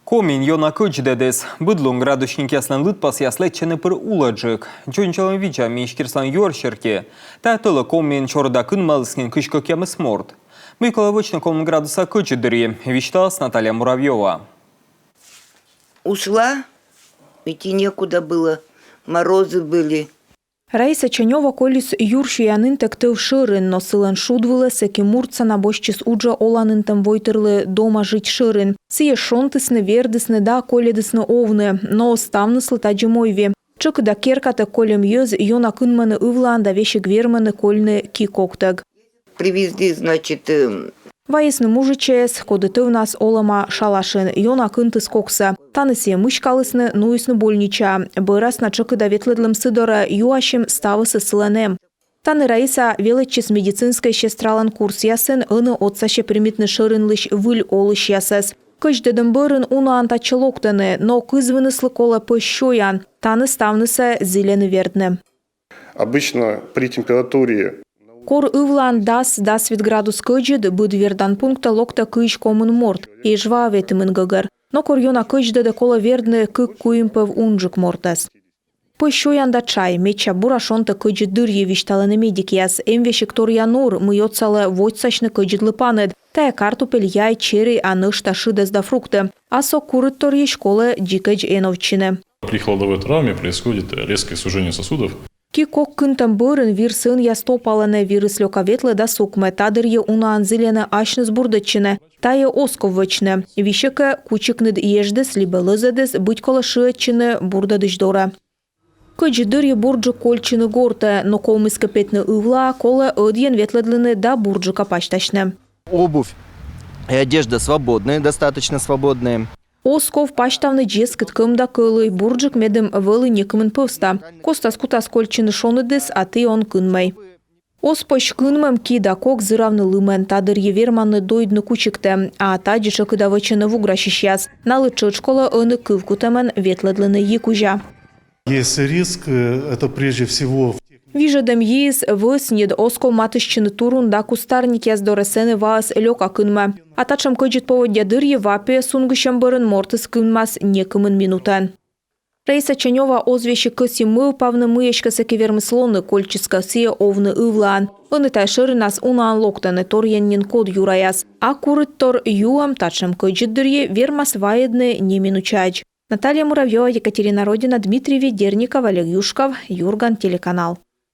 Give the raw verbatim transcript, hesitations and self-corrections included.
Комиын ёна кӧдздӧдіс. Быд лун градусникъяслӧн лыдпасъяс лэччӧны пыр улӧджык. Дзоньвидзалун видзан министерстволӧн юӧр серти, та тӧлӧ Комиын чорыда кынмаліс нин кызь кӧкъямыс морт. Мый колӧ вӧчны комын градуса кӧдзыд дырйи, висьталас Наталья Муравьёва. Ушла, идти некуда было, морозы были. Раиса Чанёва колис юрсиянінтӧг тӧв шӧрын, но сылӧн шуд вылӧ сэки муртса на босьтчис уджӧ оланінтӧм войтырлы дома жить шӧрин. Сійӧс шонтісны, вердісны да колльӧдісны овны, но оз ставныслы тадзи мойви. Тшӧкыда керкатӧг кольӧм йӧз ёна кынмӧны ывлаын да весиг вермӧны кольны ки-коктӧг. Привезли, значит, э, Вайисны мужичӧйӧс, коді тӧвнас олӧма шалашын, ёна кынтіс коксӧ. Тані сійӧс мыськалісны, нуисны больничаӧ. Бӧрас на тшӧкыда ветлӧдлім сы дорӧ, юасим, ставыс-ӧ сылӧн эм. Тані Раиса велӧдчис медицинскӧй сестралӧн курсъясын, ӧні отсасьӧ примитны шӧринлысь выль олысьясӧс. Кӧдздӧдӧм бӧрын унаӧн татчӧ локтӧны, но кызвыныслы колӧ пӧсь сёян. Тані ставнысӧ зільӧны вердны. Обычно при температуре Кор ывлаын дас, дас вит градус кӧдзыд, быд вердан пунктӧ локтӧ кызь-комын морт, Эжваӧ ветымын гӧгӧр. Но кор ёна кӧдздӧдӧ, колӧ вердны кык-куим пӧв унджык мортӧс. Пӧсь сёян да чай — медся бура шонтӧ кӧдзыд дырйи, висьталӧны медикъяс. Эм весиг торъя нур, мый отсалӧ водзсасьны кӧдзыдлы паныд. Тайӧ картупель, яй, чери, а нӧшта шыдӧс да фрукты. А со курыдторйысь колӧ дзикӧдз эновтчыны. При холодовой травме происходит резкое сужение сосудов. Ки-кок кынтӧм бӧрын вир сӧнъяс топалӧны, вирыс лёка ветлӧ да сукмӧ. Та дырйи унаӧн зільӧны асьныс бурдӧдчыны. Тайӧ оз ков вӧчны. Висьӧ кӧ, кучикныд едждіс либӧ лӧзӧдіс, быть колӧ шыӧдчыны бурдӧдысь дорӧ. Кӧдзыд дырйи бурджык кольччыны гортӧ, но ковмис кӧ петны ывлаӧ, колӧ ӧдйӧн ветлӧдлыны да бурджыка пасьтасьны. Обувь и одежда свободные, достаточно свободные. Оз ков пасьтавны дзескыд кӧм да кӧлуй, бурджык медым вӧлі некымын пӧвста. Костас кутас кольччыны шоныдыс, а ті он кынмӧй. Оз позь кынмӧм ки да кок зыравны лымӧн, та дырйи верманныд дойдны кучиктӧ. А тадзи тшӧкыда вӧчӧны вуграсьысьяс. Налы тшӧтш колӧ ӧні кывкутӧмӧн ветлӧдлыны йи кузя. Есть риск, э, это прежде всего в Вижӧдӧм йиыс вӧсньыд, оз ков матыстчыны турун да кустарникъяс дорӧ, сэні ваыс лёка кынмӧ. А татшӧм кӧдзыд поводдя дырйи ва пиӧ сунгысьӧм бӧрын мортыс кынмас некымын минутӧн. Раиса Чанёва оз весиг кӧсйы мӧвпавны, мый эськӧ сэки вермис лоны, кольччис кӧ сійӧ овны ывлаын. Ӧні тайӧ шӧринас унаӧн локтӧны, торйӧн нин код юраяс. А курыдтор юӧм татшӧм кӧдзыд дырйи вермас вайӧдны неминучаӧдз. Наталья Муравьёва, Екатерина Родина, Дмитрий Ведерников, Олег Юшков, «Юрган» телеканал.